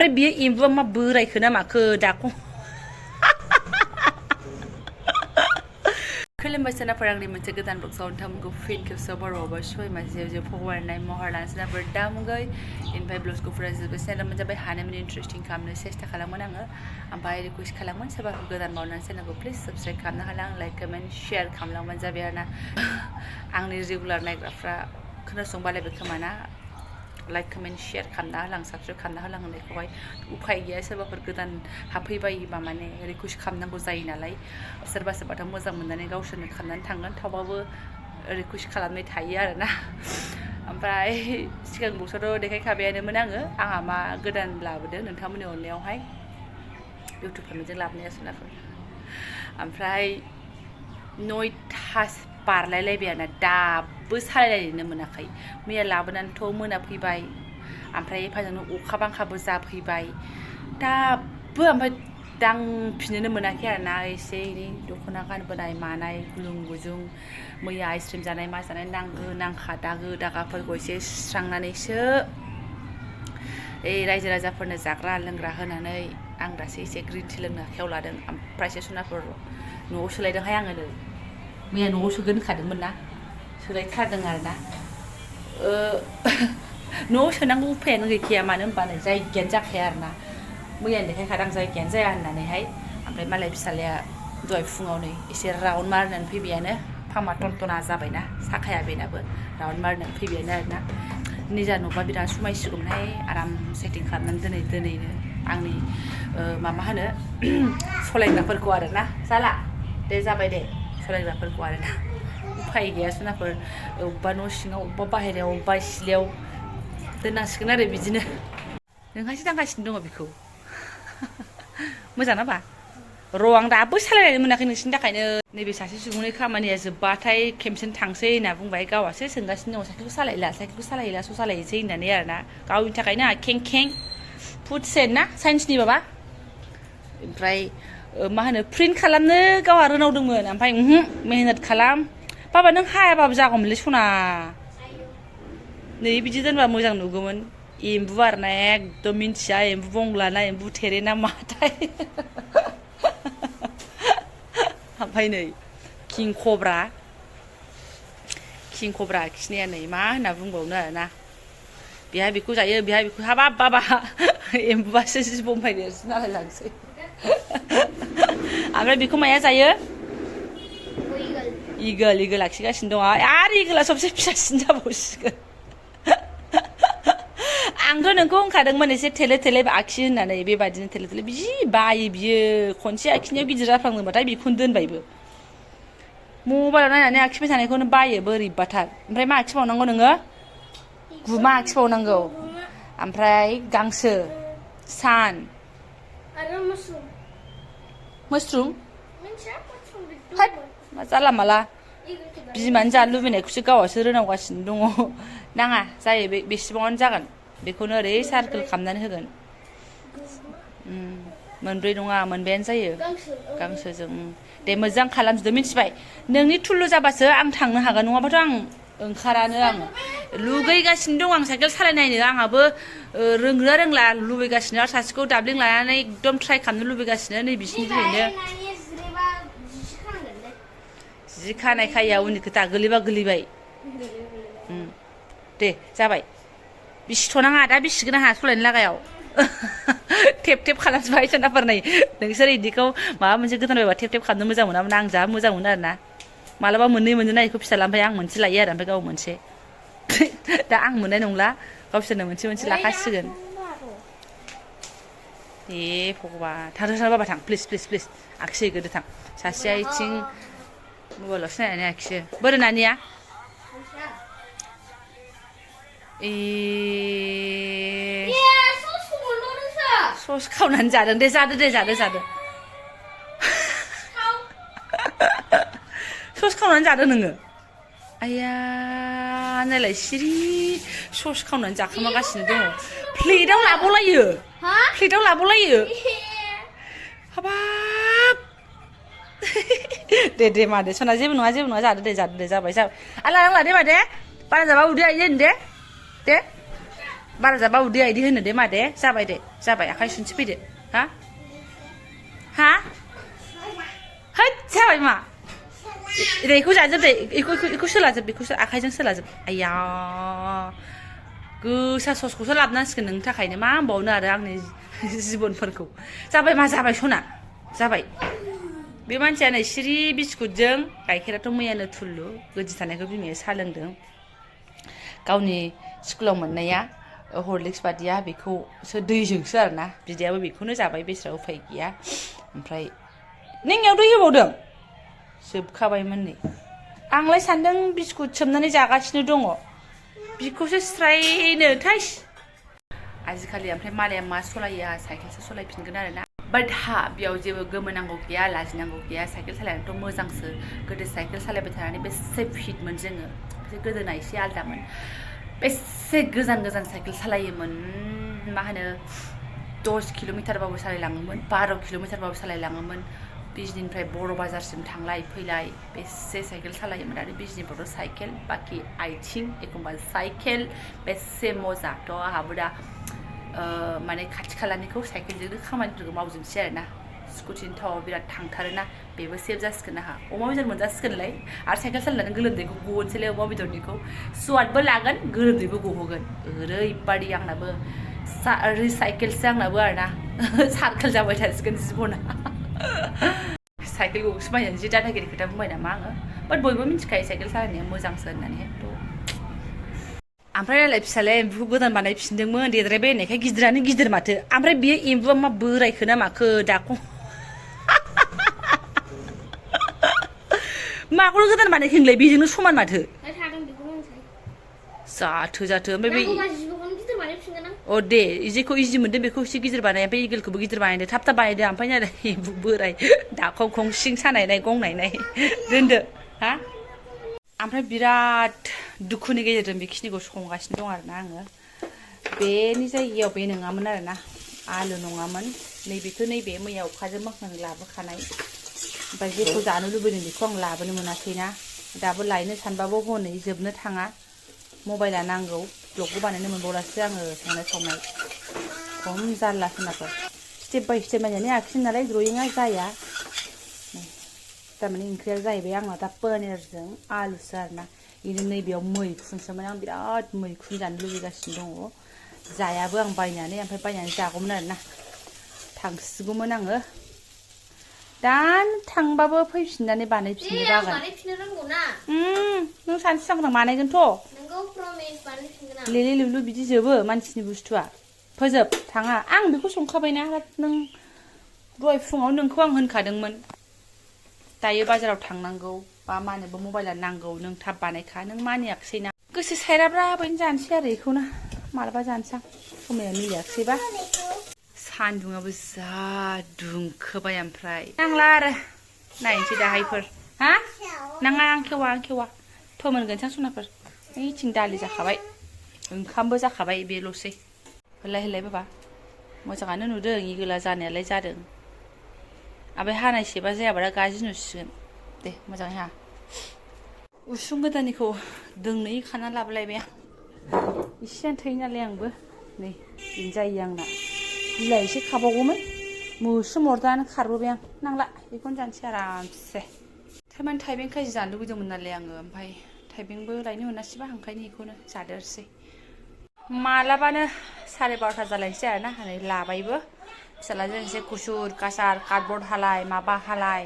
बियो एम्बुआ मा बोरायखो ना माखो दाखौ खुलुमबाय सोनाफोर आंनि मोनसे गोदान बक्सआव नोंथांमोनखौ फिन खेबसेयाव बर'आवबा सय माजियाव जे फगवारनाय महर लाना सोनाफोर दामुगै इनफाय ब्लग्सखौ फरायजोबो चेनेल मोनजाबाय हानायमानि इन्टारेस्टिं खालामनो सेस्था खालामोन आङो ओमफ्राय रिकुवेस्ट खालामोन सोरबाफोर गोदान मावनानै चेनेलखौ प्लिज साबस्क्राइब खालामनो हाला आं लाइक कमेन्ट शेयार खालामलांबानो जाबाय आरोना आंनि रेगुलार नायग्राफ्रा खोनासं बालायबाय खोमा ना लाइक कमेन्ट शेयार खालामना होलां साबस्क्राइब खालामना होलां होननायखौहाय उफाय गैया सोरबाफोर गोदान हाबफैबायोबा माने रिकुवेस्ट खालामनांगौ जायो नालाय सोरबा सोरबाथ' मोजां मोननानै गावसोरनो खालामनानै थांगोन थेवबाबो रिकुवेस्ट खालामनाय थायो आरोना ओमफ्राय सिगां बक्सआवथ' देखायखाबायानोमोन आंहा मा गोदान लाबोदों नोंथांमोननि अननायावहाय इउटुब फेमिलिजों लाबोनाया सोनाफोर ओमफ्राय 9था बारलायलायबाय आरोना दाबो सालायलायनो मोनाखै मैया लाबोनानैथ' मोनाफैबाय ओमफ्राय एफाजोंनो अखा बांखाबो जाफैबाय दाबो ओमफ्राय दांफिननोनो मोनाखै आरोना एसे एनै दख'ना गानबोनाय मानाय गुलुं गुजुं मैया आइसक्रिम जानाय मा जानाय नांगो नांखा दागो दागाफोरखौ एसे सुस्रांनानैसो रायजो राजाफोरनो जाग्रा लोंग्रा होनानै आं दासो एसे ग्रिन टि लोंनो आखायाव लादों ओमफ्रायसो सनाफोर न'आव सोलायदोंहाय आङो नै मैया न'आव सोगोन होनखादोंमोन ना सोलायथारदों आरोना न'आव सोनांगौ उफायानो गैखाया मानो होनबा नै जायगायानो जाखाया आरोना मैयानो देखायखादों जायगायानो जाया होननानैहाय ओमफ्राय मालाय फिसालाया दहाय फुङाव नै एसे राउन्ड मारनानै फैबायानो फामा टनटना जाबायना साखाया बेनाबो राउन्ड मारनानै फैबायानो आरोना निजा न'बा बिराद समायसिगौमोनहाय आराम सेटिं खालामनानै दोनैनो आंनि माबा होनो सलायग्राफोरखौ आरोना जाला दे जाबाय दे सलायग्राफोरखौ आरोना उफाय गैया सोनाफोर अबेबा न' सिङाव अबेबा बाहेरायाव अबेबा सिलायाव दोननांसिगोन आरो बिदिनो नोंहासो दांगासिनो दङ बेखौ मोजां नाबा र' आं दाबो सालायनो मोनाखै नोंसिनि थाखायनो नैबे सासे सुबुंनि खामानिया जोब्बाथाय खेमसेनो थांसै होनना बुंबाय गावहासो सोंगासिनो दङ साइकेलखौ सालायला स' सालायसै होननानै आरोना गावनि थाखायनो आंहा खें खें फुड सेन ना साइन्सनि माबा ओमफ्राय मा होनो प्रिन्ट खालामनो गावहा रोनावदोंमोन ओमफ्राय मेहनत खालाम बाबा नों हायाबाबो जागौमोनलै सना नै बिदि दोनबा मोजां नुगौमोन एम्बु आरोना एकदम मिन्थिया एम्बु बंग्ला ना एम्बु थेरे ना माथाय ओमफ्राय नै किं कब्रा खिनाया नै मा होनना बुंबावनो आरोना बेहा बेखौ जायो बेहा बेखौ हाबाब बाबा एम्बुआसो जि बम्बाइ देरसिन नालायलांसै ओमफ्राय बेखौ माया जायो इगोल आखिगासिनो दङ आरो इगोला सबसे फिसासिन जाबावसिगोन आंथ' नोंखौ होनखादोंमोन एसे थेले थेले आखि होननानै बेबादिनो थेले थेले जि बायो बियो खनसे आखिनायाव गिदिर जाफ्लांदोंबाथाय बेखौनो दोनबायबो मबाइलाव नायनानै आखिबाय थानायखौनो बायो बोरैबाथार ओमफ्राय मा आखिबावनांगौ नोङो गुमा आखिबावनांगौ ओमफ्राय गांसो सान आरो मसरुम मा जाला माला बिमानो जानो लुबैनायखौसो गावहासो रोनावगासिनो दङ नाङा जायो बेसेबाङानो जागोन बेखौनो ओरै सार्कोल खालामनानै होगोन मोनब्रै नङा मोनबायानो जायो गांसोजों दे मोजां खालामजोबदो मिथिबाय नोंनि थुल्लु जाबासो आं थांनो हागोन नङाबाथ' आं ओंखारानो आं लुगैगासिनो दं आं साइकेल सालायनायनो आंहाबो रोंगोना रोंला लुबैगासिनो आरो सासेखौ दाब्लिं लानानै एकदम ट्राइ खालामनो लुबैगासिनो नै बिसिनिफ्रायनो जि खानाय खाया उननि खोथा गोलैबा गोलैबाय दे जाबाय बिसिथ'नाङा दा बिसिगोन आंहा सलायनो लागायाव टेप खालामजोबबाय सोनाफोर नै नोंसोर इदिखौ माबा मोनसे गोदान बायबा टेप खालामनो मोजां मोनामोन आं जा मोजां मोनो आरोना मालाबा मोननै मोननो नायखौ फिसाला ओमफ्राय आं मोनसे लायो आरो ओमफ्राय गाव मोनसे दा आं मोननाय नंला गावसोरनो मोनसे लाखासिगोन ए भगबान थांथों बाबा थां प्लिज आखिसै गोदो थां सासेया इथिं मबाइलावसो नायनानै आखियो बोरो नानिया सस खावनानै जादों दे जादो सस खावनानै जादो नोङो आया नायलाय सिरि सस खावनानै जाखोमागासिनो दङ प्लेटाव लाबावलायो हाबाब दे मा दे सना जेबो नङा जादो दे जाबाय आला नांला दे मा दे बारा जाबा उदै आइयो दे बारा जाबा उदै आइदि होनो दे मादे जाबाय आखाइ सुनसि फैदो हा होद जाबाय मा इखौ जाजोब दे इखौ सोलाजोब बेखौ आखाइजों सोलाजोब आया गोसा ससखौसो लाबोनांसिगोन नोंनि थाखायनो मा होनबावनो आरो आंनि जिबनफोरखौ जाबाय मा जाबाय सना जाबाय बे मानसिया नै सिरि बिस्कुटजों गाइखेराथ' मैयानो थुल्लु गोदि थानायखौ बिमाया साहा लोंदों गावनि स्कुलाव मोननाया हरलिक्स बादिया बेखौसो दैजोंसो आरोना बिदायाबो बेखौनो जाबाय बेस्रा उफाय गैया ओमफ्राय नोंनियाव दै होबावदों जोबखाबायमोन नै आंलाय सान्दों बिस्कुट सोमनानै जागासिनो दङ बिखौसो स्रायनो थाइस आजिखालि ओमफ्राय मालाया मा सलायो आहा साइकेलसो सलायफिनगोन आरोना बाट बेयाव जेबो गोमोनांगौ गैया लाजिनांगौ गैया साइकेल सालायनायाथ' मोजांसो गोदो साइकेल सालायबाय थानानै बेसे फिटमोन जोङो गोदोना एसे आलदामोन बेसे गोजान साइकेल सालायोमोन मा होनो 10 किल'मिटारबाबो सालायलाङोमोन 12 किल'मिटारबाबो सालायलाङोमोन बिजनिनिफ्राय बर' बाजारसिम थांलाय फैलाय बेसे साइकेल सालायोमोन आरो बिजनिफ्रावथ' साइकेल बाखि आइथिं एखमबा साइकेल बेसे मजाथ' आहाबो दा माने खाथि खालानिखौ साइकेलजोंनो खामानिफोरखौ मावजोबसै आरोना स्कुटिनि थावआव बिराद थांथारोना बेबो सेभ जासिगोन आहा अमा बेदर मोनजासिगोनलाय आरो साइकेल सालायनानै गोलोमदैखौ गहोनोसैलाय अमा बेदरनिखौ स्वादबो लागोन गोलोमदैबो गहोगोन ओरैबादि आंनाबो रिसाइकेलसो आंनाबो आरोना सार्केल जाबाय थासिगोन जिबना साइकेल गंसे बायनानै जि दादागिरि खोथा बुंबाय नामा आङो बाट बयबो मिथिखायो साइकेल सालायनाया मोजांसो होननानै ओमफ्राय नालाय फिसालाया एम्बुखौ गोदान बानायफिनदोंमोन देद्रायबाय होननायखाय गिदिरानो गिदिर माथो ओमफ्राय बियो एम्बुआ मा बोरायखो ना माखो दाखौ माखौनो गोदान बानायखोनोलाय बेजोंनो समान माथो जाथो ओमफ्राय बे अ दे जेखौ इजि मोनदों बेखौ एसे गिदिर बानाय ओमफ्राय इगोलखौबो गिदिर बानायदो थाब बानायदो ओमफ्राय नालाय एम्बु बोराय दाखौ खंसिं सानायनाय गंनायनाय दोनदो हा ओमफ्राय बिराद दुखुनि गेजेरजों बेखिनिखौ संगासिनो दं आरोना आङो बेनि जायगायाव बे नङामोन आरोना आलु नङामोन नैबेखौ नैबे मैया अखाजों माखानानै लाबोखानाय ओमफ्राय जेखौ जानो लुबैदों बेखौ आं लाबोनो मोनाखैना दाबो लायनो सानबाबो हनै जोबनो थाङा मबाइला नांगौ ब्लगबो बानायनो मोनबावलासो आङो संनाय खावनाय खम जारला सोनाफोर स्टेप बाय स्टेप नायनानै आखिनो नालाय ड्रयिंआ जाया थारमाने ओंख्रिया जाहैबाय आंना दा पनिरजों आलुसो आरोना बिदिनो नैबेयाव मैखुनसोमोन आं बिराद मैखुन जानो लुबैगासिनो दङ जायाबो आं बायनानै ओमफ्राय बायनानै जागौमोन आरोना थांसिगौमोन आङो दान थांबाबो फैफिननानै बानायफिननो बागान नों सानसे सांग्रां बानायगोनथ' लेले लुलु बिदि जोबो मानसिनि बुस्थुआ फोजोब थाङा आं बेखौ संखाबायना नों दहाय फुङाव नोंखौ आं होनखादोंमोन दायो बाजाराव थांनांगौ बा मानोबो मबाइला नांगौ नों थाब बानायखा नों मानियाखिसैना गोसो सायराब्रा बैनो जानोसै आरो बेखौनो मालाबा जानोसै आं समाया मिलायाखिसैबा सान्दुङाबो जा दुंखोबाय ओमफ्राय नांला आरो नायनोसै दाहायफोर हा नाङा आं खेवा फोमोनगोनसां सनाफोर ओइथिं दालि जाखाबाय ओंखामबो जाखाबाय बेल'सै होलाय बाबा मोजाङानो नुदों इगोला जानायालाय जादों ओमफ्राय हानायसेबा जायाबा गाज्रि नुसिगोन दे मोजाङै हा उसुं गोदाननिखौ दोंनै खाना लाबोलायबाय आं एसेयानो थोयो नालाय आंबो नै बेनो जायो आंना बिलाइ एसे खाबावगौमोन मोस्रोम अरदानो खारबोबाय आं नांला बेखौनो जानोसै आरामसे थारमाने थाइबें खाजि जानो लुबैदोंमोन नालाय आङो ओमफ्राय थाइबेंबो लायनो मोनासैबा ओंखायनो बेखौनो जादेरसै मालाबानो 12:30 जालायनोसै आरोना हनै लाबायबो फिसालाजों एसे कुसुर कासार कार्डबर्ड हालाय माबा हालाय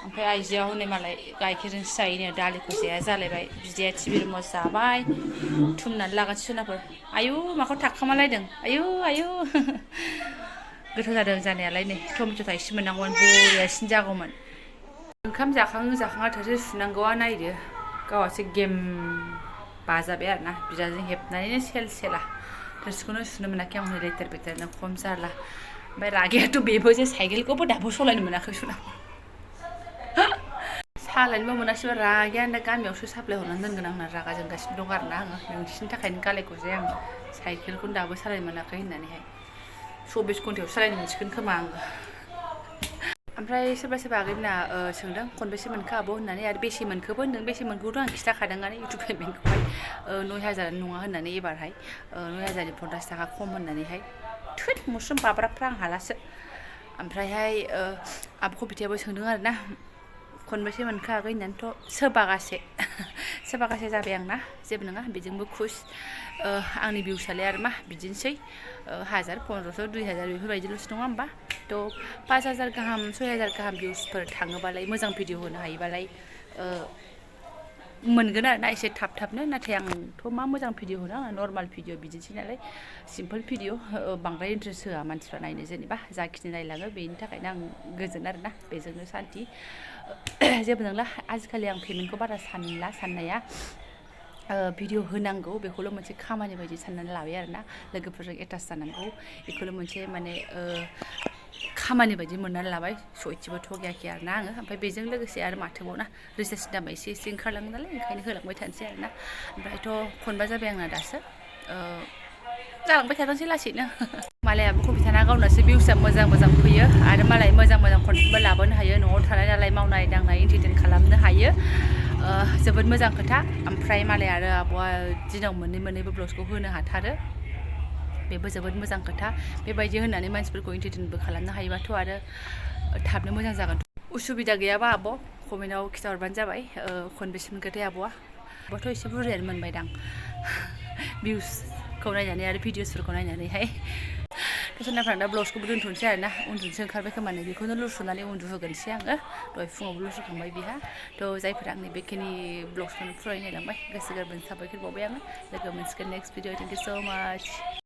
ओमफ्राय आइजोआ हनै मालाय गाइखेरजोंसो जायोनो दालिखौ जाया जालायबाय बिदाया टिभि रिमट जाबाय थुमनानै लागासिनो सोनाफोर आयु माखौ थाखोमालायदों आयु गोथाव जादों जानायालाय नै टमेट' थाइसे मोननांगौमोन बरियासिन जागौमोन ओंखाम जाखाङा थोरसि सुनांगौआ नायदो गावहासो गेम बाजाबाय आरोना बिदाजों हेबनानैनो सेला थोरसिखौनो सुनो मोनाखै आं लेथेर फेथेरनो खम जारला ओमफ्राय रागायाथ' बेबो जे साइकेलखौबो दाबो सलायनो मोनाखै सुना सालायनोबो मोनासैबा रागायानो दा गामियावसो साप्लाय हरनानै दोनगोन आंना रागा जोंगासिनो दं आरोना आङो नोंसिनि थाखायनो गालायखौसै आं साइकेलखौनो दाबो सालायनो मोनाखै होननानैहाय 24 घन्टायाव सालायनो मोनसिगोन खोमा आङो ओमफ्राय सोरबा सोरबा आगैमोना सोंदों खनबेसे मोनखो आब' होननानै आरो बेसे मोनखोबो होनदों बेसे मोनखौथ' आं खिथाखादोंआनो इउटुब पेमेन्टखौहाय 9,000 नङा होननानै एबारहाय 9,000 50 थाखा खम होननानैहाय थुद मुस्रुम बाब्राबफ्रा आं हालासो ओमफ्रायहाय आब' कबितायाबो सोंदों आरो ना खनबेसे मोनखो आगै होननानैथ' सोबागासे जाबाय आंना जेबो नङा बेजोंबो खुस आंनि भिउसालाय आरो मा बिदिनोसै 1000 1500 2000 बेफोरबायदिल'सो नङा होमबा थ' 5000 गाहाम 6000 गाहाम भिउसफोर थाङोबालाय मोजां भिडिअ होनो हायोबालाय मोनगोन आरो ना एसे थाबनो नाथाय आंथ' मा मोजां भिडिअ होनो आंना नर्माल भिडिअ बिदिनोसै नालाय सिम्पोल भिडिअ बांद्राय इन्ट्रेस्ट होआ मानसिफ्रा नायनो जेनेबा जाखिनि नायलाङो बेनि थाखायनो आं गोजोन आरोना बेजोंनो सान्थि जेबो नंला आजिखालि आं पेमेन्टखौ बारा सानला साननाया भिडिअ होनांगौ बेखौल' मोनसे खामानि बायदि साननानै लाबाय आरोना लोगोफोरजों एटाच जानांगौ बेखौल' मोनसे माने खामानि बायदि मोननानै लाबाय स' इसेबो थगायाखै आरोना आङो ओमफ्राय बेजों लोगोसे आरो माथोबावना रिसार्जनि दामा एसे ओंखारलाङो नालाय ओंखायनो होलांबाय थानोसै आरोना ओमफ्रायथ' खनबा जाबाय आंना दासो जालांबाय थाथोंसै लासैनो मालायाबो कबिताना गावनासो भिउसआ मोजां फैयो आरो मालाय मोजां कन्टेन्टबो लाबोनो हायो न'आव थानाय नालाय मावनाय दांनाय एन्टारटेन खालामनो हायो जोबोद मोजां खोथा ओमफ्राय मालाय आरो आब'आ दिनाव मोननैबो ब्लग्सखौ होनो हाथारो बेबो जोबोद मोजां खोथा बेबायदि होननानै मानसिफोरखौ एन्टारटेनबो खालामनो हायोबाथ' आरो थाबनो मोजां जागोन उसुबिदा गैयाबा आब' कमेन्टआव खिथाहरबानो जाबाय खनबेसे मोनखोथाय आब'आथ' एसे बुरजायानो मोनबायदां भिउसखौ नायनानै आरो भिडिअसफोरखौ नायनानैहाय सोरनाफ्रा दा ब्लग्सखौबो दोनथ'नोसै आरोना उन्दुनोसो ओंखारबाय खोमानो बेखौनो लुस्रनानै उन्दुहोगोनसै आङो दहाय फुङावबो लुस्रखांबाय बिहा थ' जायफोरा आंनि बेखिनि ब्लग्सखौनो फुरायनायलांबाय गोसो गोरबोनि साबायखर बावबाय आङो लोगो मोनसिगोन नेक्स्ट भिडिअ थेंक इउ स' माच